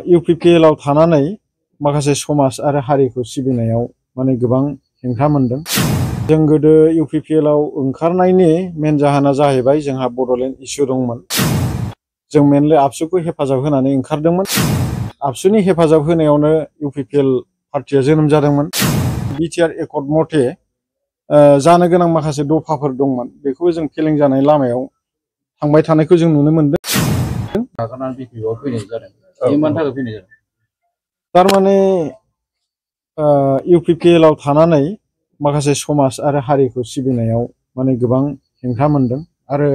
UPPL आव थानानै माखासे समाज आरो हारिखौ सिबिनायाव माने गोबां हेंथा मोनदों। जों गोदो इउपिपिएल आव ओंखारनायनि मेन जाहोना जाहैबाय जोंहा बड'लेण्ड इस्यु दंमोन। जों मेनलि आबसुखौ हेफाजाब होनानै ओंखारदोंमोन। आबसुनि हेफाजाब होनायावनो इउपिपिएल पार्टिया जोनोम जादोंमोन। बिटिआर एकर्ड मथे जानो गोनां माखासे दफाफोर दंमोन, बेखौ जों फेलें जानाय लामायाव थांबाय थानायखौ जों नुनो मोनदों। तारमाने इउपिपिएल आव थानानै माखासे समाज आरो हारिखौ सिबिनायाव माने गोबां हेंथा मोनदों। आरो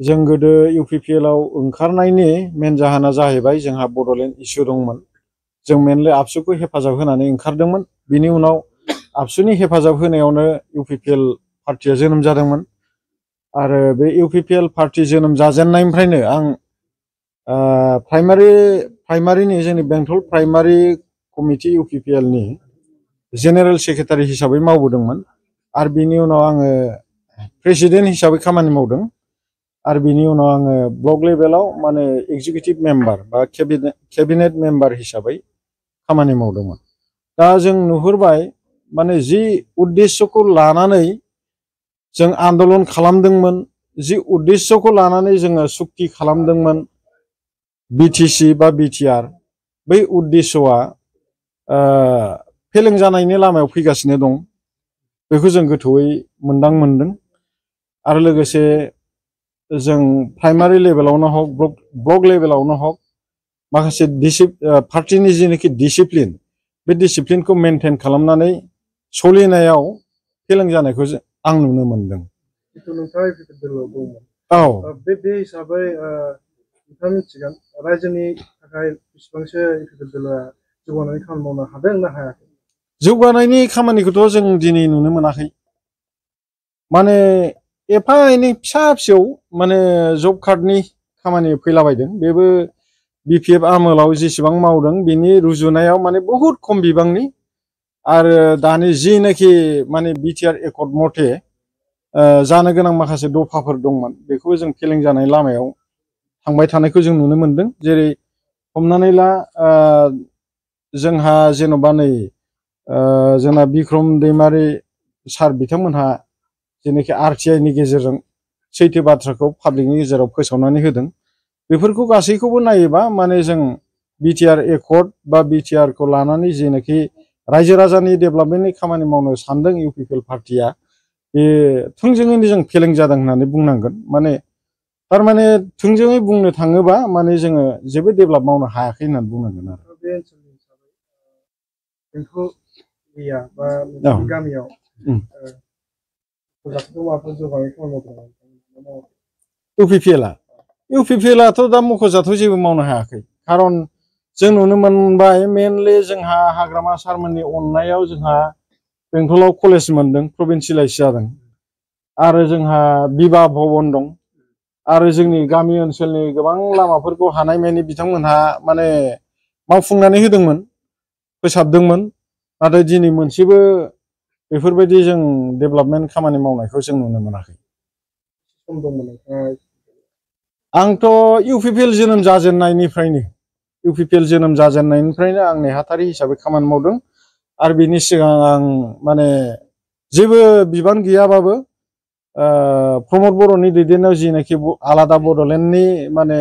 जों गोदो इउपिपिएल आव ओंखारनायनि मेन जाहोना जाहैबाय जोंहा बड'लेण्ड इस्यु दंमोन। जों मेनलि आबसुखौ हेफाजाब होनानै ओंखारदोंमोन। बिनि उनाव आबसुनि हेफाजाब होनायावनो इउपिपिएल पार्टिया जोनोम जादोंमोन। आरो बे इउपिपिएल पार्टि जोनोम जाजेननायनिफ्रायनो आं प्राइमारिनि जोंनि बेंटल प्राइमारि कमिटि इउपिपिएल नि जेनेरेल सेक्रेटारि हिसाबै मावबोदोंमोन। आरो बिनि उनाव आङो प्रेसिडेन्ट हिसाबै खामानि मावदों। आरो बिनि उनाव आङो ब्लक लेभेलाव माने एग्जिकिउटिभ मेम्बार बा केबिनेट मेम्बार हिसाबै खामानि मावदोंमोन। दा जों नुहुरबाय माने जि उद्देश्यखौ लानानै जों आन्दलन खालामदोंमोन, जि उद्देश्यखौ लानानै जोङो सुक्ति खालामदोंमोन बिटिसि बा बिटिआर, बै उद्देश्यआ फेलें जानायनि लामायाव फैगासिनो दं। बेखौ जों गोथौयै मोनदां। आरो लोगोसे जों प्राइमारि लेभेलावनो हक ब्लक लेभेलावनो हक माखासे पार्टिनि जेनाखि डिसिप्लिन, बे डिसिप्लिनखौ मेनटेन खालामनानै सोलिनायाव फेलें जानायखौ आं नुनो मोनदों। औ, बे हिसाबै नोंथाङा मिथिगोन रायजोनि थाखाय बेसेबांसो इउपिपिएलआ जौगानायनि खामानि मावनो हादों ना हायाखै? जौगानायनि खामानिखौथ' जों दिनै नुनो मोनाखै। माने एफा एनै फिसा फिसौ माने जब कार्डनि खामानि फैलाबायदों। बेबो बिपिएफ आमोलाव जेसेबां मावदों बिनि रुजुनायाव माने बहुद खम बिबांनि। आरो दानि जिनाखि माने बिटिआर एकर्ड मथे जानो गोनां माखासे दफाफोर दंमोन, बेखौबो जों फेलें जानाय लामायाव थांबाय थानायखौ जों नुनो मोनदों। जेरै हमनानै ला जोंहा जेन'बा नै जोंना बिक्रम दैमारि सार बिथांमोनहा जेनाखि आरटिआइ नि गेजेरजों सैथो बाथ्राखौ पाब्लिकनि गेजेराव फोसावनानै होदों। बेफोरखौ गासैखौबो नायोबा माने जों बिटिआर एकर्ड बा बिटिआर खौ लानानै जेनाखि रायजो राजानि डेभेलपमेन्टनि खामानि मावनो सानदों इउपिपिएल पार्टिया, बे थोंजोङैनो जों फेलें जादों होननानै बुंनांगोन। माने थारमाने थोंजोङै बुंनो थाङोबा माने जोङो जेबो डेभेलप मावनो हायाखै होननानै बुंनांगोन आरो। बे ओनसोलनि हिसाबै बेंटल एरिया बा गामियाव इउपिपिएलआथ' दा मख'जाथाव जेबो मावनो हायाखै। खारन जों नुनो मोनबाय मेनलि जोंहा हाग्रामा सारमोननि अननायाव जोंहा बेंटलाव कलेज मोनदों, प्रभिन्सियेलाइज जादों। आरो जोंहा बिबाह भबन दं। आरो जोंनि गामि ओनसोलनि गोबां लामाफोरखौ हानायमानि बिथांमोनहा माने मावफुंनानै होदोंमोन, फोसाबदोंमोन। नाथाय दिनै मोनसेबो बेफोरबायदि जों डेभेलपमेन्ट खामानि मावनायखौ जों नुनो मोनाखै। आंथ' इउपिपिएल जोनोम जाजेननायनिफ्रायनो आं नेहाथारि हिसाबै खामानि मावदों। आरो बिनि सिगां आं माने जेबो बिबान गैयाबाबो प्रमद बर'नि दैदेननायाव जिनाखि आलादा बड'लेण्डनि माने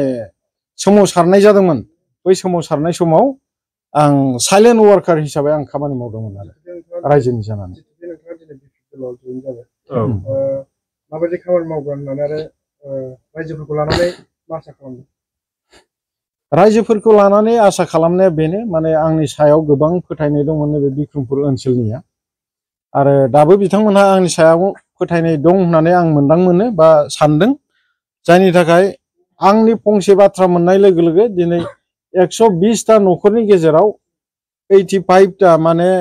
सोमावसारनाय जादोंमोन, बै सोमावसारनाय समाव आं साइलेन्ट वार्कार हिसाबै आं खामानि मावदोंमोन आरो रायजोनि जानानै। माबायदि खामानि मावगोन होननानै आरो रायजोफोरखौ लानानै मा आसा खालामदों? रायजोफोरखौ लानानै आसा खालामनाया बेनो, माने आंनि सायाव गोबां फोथायनाय दंमोन नैबे बिक्रमपुर ओनसोलनिया। आरो दाबो बिथांमोनहा आंनि सायाव फोथायनाय दं होननानै आं मोनदां मोनो बा सानदों। जायनि थाखाय आंनि फंसे बाथ्रा मोननाय लोगो लोगो दिनै 120टा न'खरनि गेजेराव 85टा माने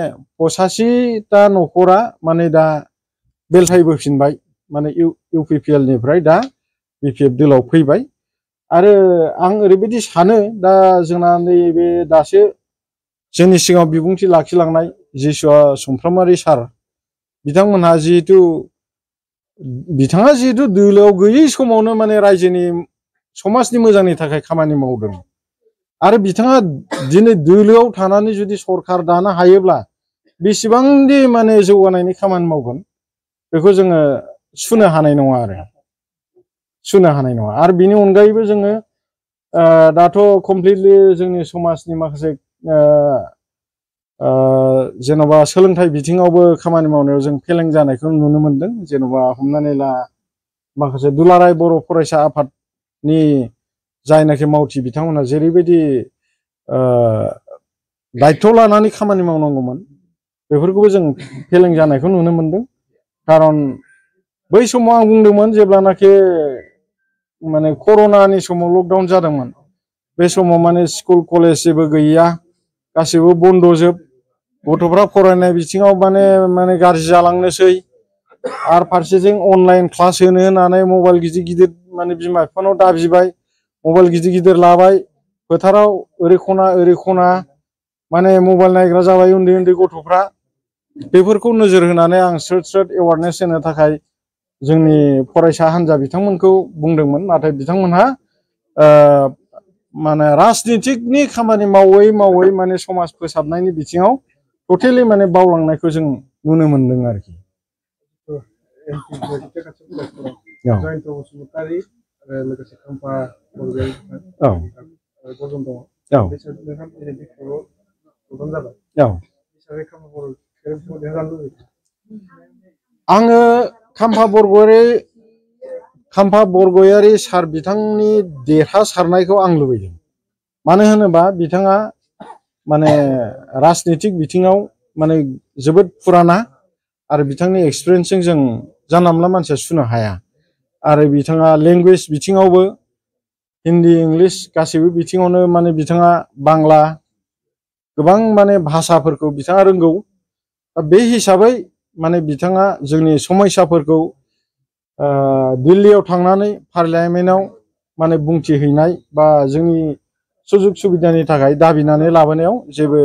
85टा न'खरा माने दा बेलथायबोफिनबाय, माने इउपिपिएल निफ्राय दा बिपिएफ दोलाव फैबाय। आरो आं ओरैबायदि सानो, दा जोंना नैबे दासो जोंनि सिगाङाव बिबुंथि लाखिलांनाय जिसुआ सुमफ्रामारि सार बिथांमोनहा बिथाङा जिहेतु दोलोआव गैयै समावनो माने रायजोनि समाजनि मोजांनि थाखाय खामानि मावदों। आरो बिथाङा दिनै दोलोआव थानानै जुदि सरखार दानो हायोब्ला बेसेबांदि माने जौगानायनि खामानि मावगोन बेखौ जोङो सुनो हानाय नङा आरो बिनि अनगायैबो जोङो दाथ' कमप्लिटलि जोंनि समाजनि माखासे जेन'बा सोलोंथाइ बिथिङावबो खामानि मावनायाव जों फेलें जानायखौ नुनो मोनदों। जेन'बा हमनानै ला माखासे दुलाराय बर' फरायसा आफादनि जायनाखि मावथि बिथांमोना जेरैबायदि दायथ' लानानै खामानि मावनांगौमोन बेफोरखौबो जों फेलें जानायखौ नुनो मोनदों। खारन बै समाव आं बुंदोंमोन जेब्लानाखि माने कर'नानि समाव लकडाउन जादोंमोन बे समाव माने स्कुल कलेज जेबो गैया गासैबो बन्द'जोब गथ'फ्रा फरायनाय बिथिङाव माने गाज्रि जालांनोसै आरो फारसेथिं अनलाइन क्लास होनो होननानै मबाइल गिदिर गिदिर माने बिमा बिफानाव दाबिबाय मबाइल गिदिर गिदिर लाबाय फोथाराव ओरै खना माने मबाइल नायग्रा जाबाय उन्दै उन्दै गथ'फ्रा बेफोरखौ नोजोर होनानै आं स्रोद एवारनेस होनो थाखाय जोंनि फरायसा हान्जा बिथांमोनखौ बुंदोंमोन। नाथाय बिथांमोनहा माने राजनितिकनि खामानि मावै माने समाज फोसाबनायनि बिथिङाव टटेलि माने बावलांनायखौ जों नुनो मोनदों आरोखि। जयन्त बसुमतारी लोगोसे खाम्फा बरगयारी गौतम दङ आङो खाम्फा बरगयारी सार बिथांनि देरहासारनायखौ आं लुबैदों। मानो होनोबा बिथाङा माने राजनितिक बिथिङाव माने जोबोद फुराना आरो बिथांनि एक्सपिरियेन्सजों जों जानला मोनला मानसिया सुनो हाया आरो बिथाङा लेंगुवेज बिथिङावबो हिन्दी इंलिश गासैबो बिथिङावनो माने बिथाङा बांला गोबां माने भाषाफोरखौ बिथाङा रोंगौ। बे हिसाबै माने बिथाङा जोंनि समयसाफोरखौ दिल्लीयाव थांनानै पार्लियामेन्टआव माने बुंथिहैनाय बा जोंनि सुजुग सुबिदानि थाखाय दाबिनानै लाबोनायाव जेबो